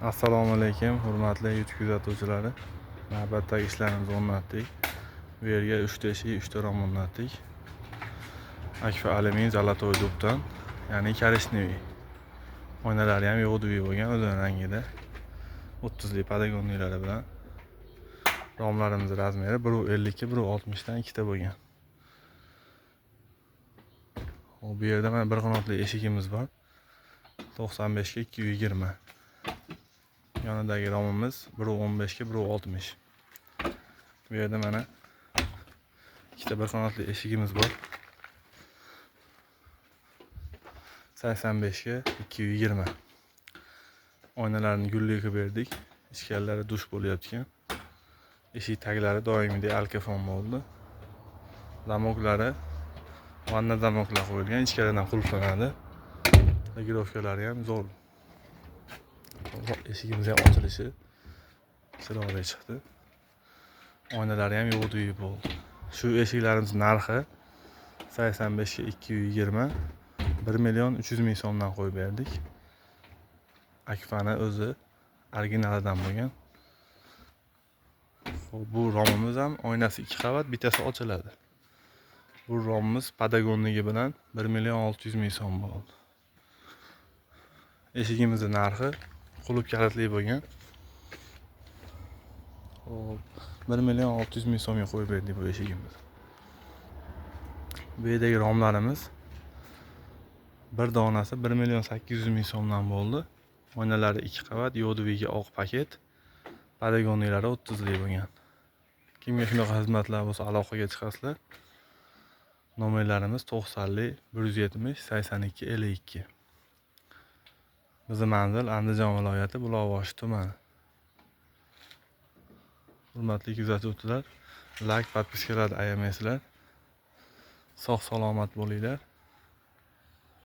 Assalomu alaykum, hurmatli YouTube kuzatuvchilari. Navbatdagi ishlarimizni o'rnatdik. Bu yerga 3 ta eshik, 3 ta rom o'rnatdik. Akfa alyumin золотой dubdan, ya'ni коричневый. Oynalari ham yo'g'dviy bo'lgan, o'zini rangida. 30 lik подоконник lari bilan. Romlarimiz размер i 1.52, 1.60 dan ikkita bo'lgan. Hop, bu yerda mana bir qanotli eshigimiz bor. 95 ga 220. Yonidagi romimiz 1.15 ga 1.60. Bu yerda mana ikkita bir qanotli eshigimiz bor. 85 ga 220. Oynalarni gulli qilib berdik. Ichkarilari dush bo'lyapti ekan. Eshik taglari doimgidek alkafon bo'ldi. Замок lari vanna замок lar qo'yilgan, ichkaridan qulflanadi. Регулировка lari ham zo'r. Eshigimiz ham ochilishi chiroyli chiqdi. Oynalari ham yo'g'duyib bo'ldi. Shu eshiklarimiz narxi 85 ga 220, 1 million 300 ming so'mdan qo'yib berdik. Akfani o'zi originalidan bo'lgan. Xo'p, bu romimiz ham oynasi ikki qavat, bittasi ochiladi. Bu romimiz подоконник i bilan 1 million 600 ming so'm bo'ldi. Eshigimizni narxi qulf kalitli bo'lgan. Xo'p, 1 million 600 ming so'mga qo'yib berdik bu eshigimizni. Bu yerdagi romlarimiz bir donasi 1 million 800 ming so'mdan bo'ldi. Oynalari ikki qavat, yo'dviga oq paket, подоконник lari 30 lik bo'lgan. Kimga shunaqa xizmatlar bo'lsa, aloqaga chiqasizlar. Nomerlarimiz 90 170 82 52. Bizni manzil Andijon viloyati, Buloqboshi tumani. Hurmatli kuzatuvchilar, layk, подписка larni ayamaysizlar. Sog' salomat bo'linglar.